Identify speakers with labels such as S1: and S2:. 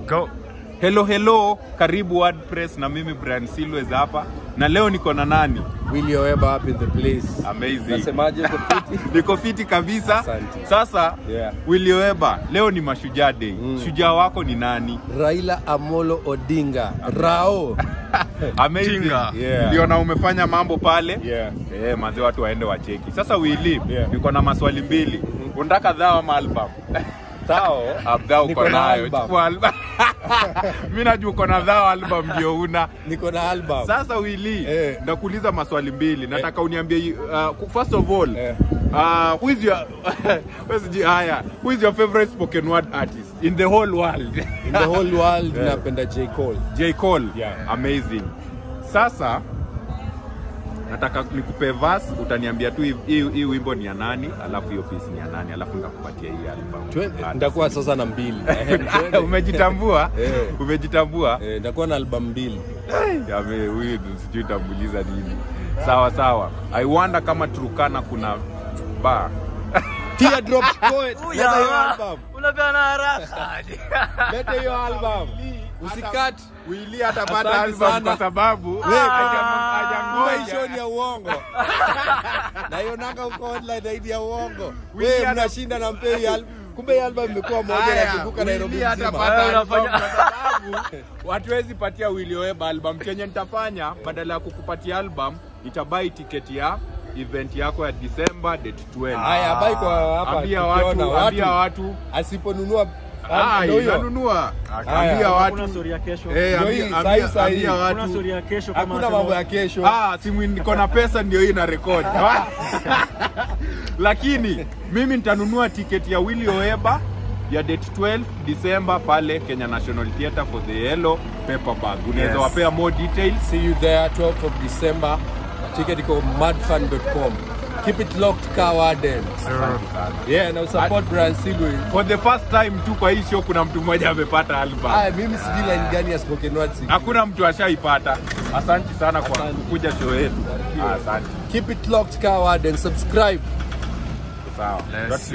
S1: Go.
S2: Hello hello, karibu WordPress na mimi Brian Silwes hapa. Na leo niko na nani?
S3: Willy Oeba up in the place.
S2: Amazing.
S3: Nasemaje, uko fiti?
S2: Niko fiti kabisa.
S3: Asante.
S2: Sasa
S3: Yeah.
S2: Willy Oeba, leo ni Mashujaa Day. Shujaa wako ni nani?
S3: Raila Amolo Odinga. Rao.
S2: Amazing.
S1: Tinga.
S3: Yeah.
S2: Niliona umefanya mambo pale.
S3: Yeah.
S2: Manze watu waende wacheki. Sasa Willy,
S3: Yeah.
S2: niko na maswali mbili. Unataka dhao ama album?
S3: Tao.
S2: Abdao uko
S3: Niko na
S2: nayo.
S3: album.
S2: Chukua album. Mimi najua uko na dhao album ndio una.
S3: Niko na album.
S2: Sasa Willy,
S3: Eh.
S2: ndakuuliza maswali mbili. Nataka uniambie first of all,
S3: Eh.
S2: Who is your haya, who is your favorite spoken word artist in the whole world?
S3: In the whole world napenda J. Cole.
S2: J. Cole.
S3: Yeah.
S2: Amazing. Sasa nataka nikupe verse, utaniambia tu hii wimbo ni ya nani, alafu hiyo piece ni ya nani, alafu nitakupatia hii album.
S3: Twende. Nitakuwa sasa na mbili. Twende.
S2: Umejitambua?
S3: Eh.
S2: Umejitambua?
S3: Nitakuwa na album mbili.
S2: Yame, huyu sijui nitamuuliza nini. Sawa sawa. I wonder kama Turkana kuna bar.
S3: Teardrops Poet. Leta hiyo album.
S1: Unapeana haraka.
S3: Leta hiyo album. Usikat.
S2: Willy atapata
S3: Asante
S2: album
S3: sana.
S2: kwa sababu
S3: Kumbe
S2: hajangoja.
S3: hiyo ni ya uongo. Na hiyo nanga huko online zaidi ya uongo.
S2: Willy
S3: Wewe mnashinda na mpei album. Kumbe hii album imekuwa moja
S2: Haya,
S3: inazunguka Nairobi
S2: Willy
S3: mzima.
S2: atapata
S1: Wewe
S2: album
S1: unafanya-
S2: kwa sababu hatuwezi patia Willy Oeba album. Chenye nitafanya badala ya kukupatia album, nitabai tiketi ya event yako ya December date 12.
S3: Haya, bai kwa hapa.
S2: Ambia watu,
S3: tukiona
S2: ambia watu.
S3: Asiponunua
S2: Ah,
S3: ndio hiyo.
S2: nanunua.
S3: Haya.
S2: Ambia
S4: Hakuna
S2: watu.
S4: story ya kesho.
S2: Eh,
S3: Ndio hii,
S2: ambia,
S3: sahi, sahi.
S2: ambia
S4: Hakuna
S2: watu.
S4: story ya kesho kama
S3: Hakuna
S4: anasema-
S3: mambo ya kesho.
S2: Ah, simu niko na pesa ndio hii na record. Lakini mimi nitanunua tiketi ya Willy Oeba ya date 12 December pale Kenya National Theatre for the Yellow Paper Bag. Unaweza
S1: Yes.
S2: wapea more details.
S3: See you there 12th of December. Ticket iko madfun.com. Keep it locked, Kawarden.
S2: Asante sana.
S3: Yeah, na support Brian Silwes.
S2: For the first time tu kwa hii show kuna mtu mmoja amepata album.
S3: Haya, mimi sijui line gani ya spoken word sijui.
S2: Hakuna mtu ashaipata. Asante sana kwa
S3: Asante.
S2: kukuja show yetu. Asante.
S3: Keep it locked, Kawarden. Subscribe.
S2: Sawa.
S1: Let's